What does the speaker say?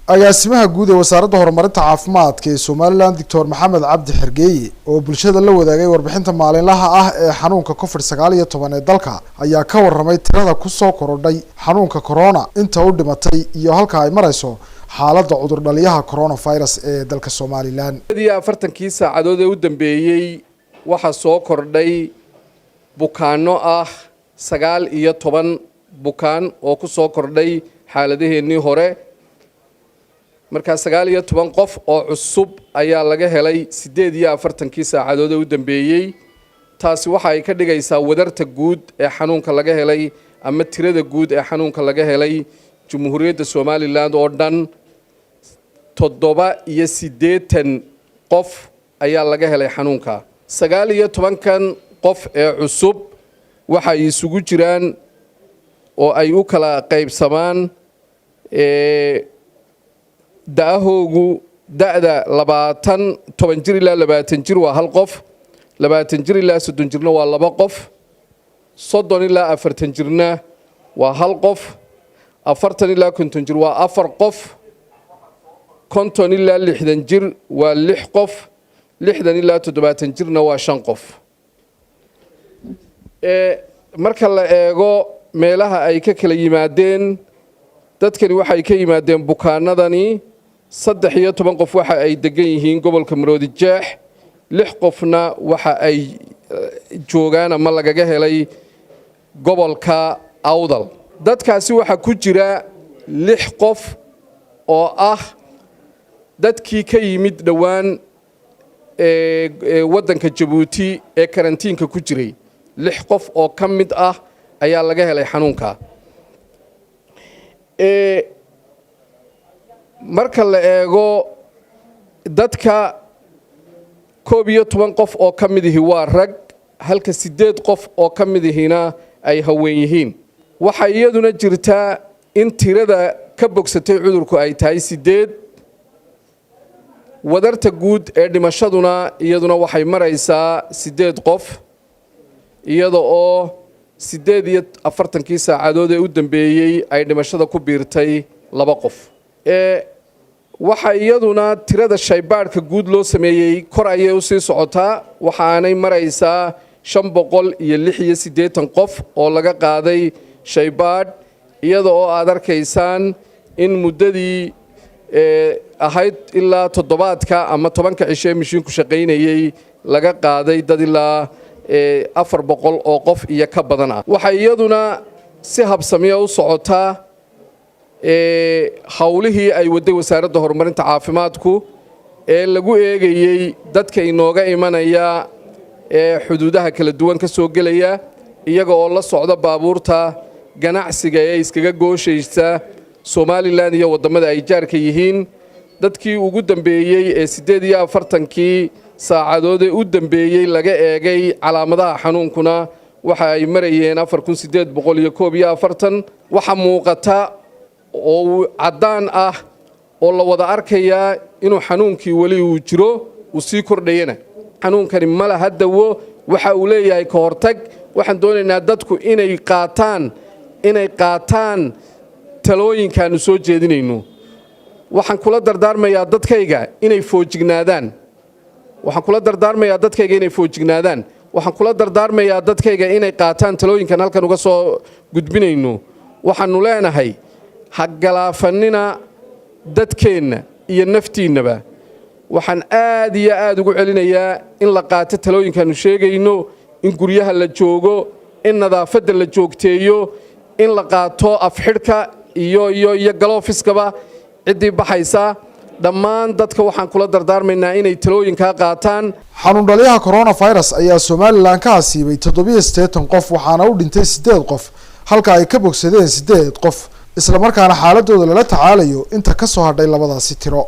Agaasimaha guud ee Wasaaradda Horumarinta Caafimaadka ee Somaliland, Doctor Maxamed Cabdi Xergeeye, oo bulshada la wadaagay warbixinta maalinlaha ah ee xanuunka COVID-19 ee dalka, ayaa ka warramay tirada kusoo korodhay xanuunka corona, inta u dhimatay iyo halka ay marayso xaaladda cudurdhaliyaha coronavirus ee dalka Somaliland. Iyo 40kii saacadood ee u dambeeyey waxaa soo kordhay bukaano ah 19 bukaan oo ku soo kordhay xaaladaheennii hore. Markaa 19 qof oo cusub ayaa laga helay 48kii saacadood ee u dambeeyey. Taasi waxa ay ka dhigaysaa wadarta guud ee xanuunka laga helay ama tirada guud ee xanuunka laga helay Jumhuuriyadda Somaliland oo dhan 87 qof ayaa laga helay xanuunka. 19kan qof ee cusub waxay isugu jiraan oo ay u kala qaybsamaan da-ahoogu da-da 20, 10 jir ilaa 20 jir waa hal qof, 20 jir ilaa 30 jirna waa laba qof, 30 ilaa 40 jirna waa hal qof, 40 ilaa 50 jir waa afar qof, 50 ilaa 60 jir waa lix qof, 60 ilaa 70 jirna waa shan qof. Marka la eego meelaha ay ka kala yimaadeen dadkani, waxay ka yimaadeen bukaanadani 13 qof waxa ay degan yihiin gobolka Maroodi Jeex, lix qofna waxa ay joogaan ama lagaga helay gobolka Awdal. Dadkaasi waxaa ku jira lix qof oo ah dadkii ka yimid dhowaan waddanka Jabuuti ee karantiinka ku jiray. Lix qof oo ka mid ah ayaa laga helay xanuunka. Marka la eego dadka, 11 qof oo ka mid ihi waa rag, halka siddeed qof oo ka mid ihina ay haween yihiin. Waxaa iyaduna jirtaa in tirada ka bogsatay cudurku ay tahay siddeed. Wadarta guud ee dhimashaduna iyaduna waxay maraysaa siddeed qof, iyada oo 48kii saacadood ee u dambeeyey ay dhimashada ku biirtay laba qof. Waxa iyaduna tirada shaybaadhka guud loo sameeyey kor ayay usii socotaa, waxaanay maraysaa 586 qof oo laga qaaday shaybaadh, iyada oo aad arkaysaan in muddadii ahayd ilaa toddobaadka ama 10ka cisho ee mishiinku shaqaynayey laga qaaday dad ilaa 400 oo qof iyo ka badan ah. Waxay iyaduna si habsamiya u socotaa howlihii ay waday Wasaaradda Horumarinta Caafimaadku ee lagu eegayey dadka inooga imanaya ee xuduudaha kala duwan ka soo gelaya, iyaga oo la socda baabuurta ganacsiga ee iskaga gooshaysa Somaliland iyo waddamada ay jaarka yihiin. Dadkii ugu dambeeyey ee 48kii saacadood ee u dambeeyey laga eegay calaamadaha xanuunkuna waxa ay marayeen 4841. Waxa muuqata oo caddaan ah oo la wada arkayaa inuu xanuunkii weli uu jiro, uu sii kordhayana. Xanuunkani ma laha dawo, waxa uu leeyahay ka hortag. Waxaan doonaynaa dadku inay qaataan talooyinkaannu soo jeedinayno. Waxaan kula dardaarmayaa dadkayga inay foojignaadaan. Waxaan kula dardaarmayaa dadkayga inay foojignaadaan. Waxaan kula dardaarmayaa dadkayga inay qaataan talooyinkan halkan uga soo gudbinayno. Waxaannu leenahay, ha galaafanina dadkeenna iyo naftiinnaba. Waxaan aad iyo aad ugu celinayaa in la qaato talooyinkaannu sheegayno, in guryaha la joogo, in nadaafadda la joogteeyo, in la qaato afxidhka iyo galoofiskaba ciddii baxaysa. Dhammaan dadka waxaan kula dardaarmaynaa inay talooyinkaa qaataan. Xanuun dhaliyaha coronavirus ayaa Somaliland ka asiibay 87 qof, waxaana u dhintay sideed qof, halka ay ka bogsadeen sideed qof, islamarkaana xaaladooda lala tacaalayo inta kasoo hadhay labadaasi tiro.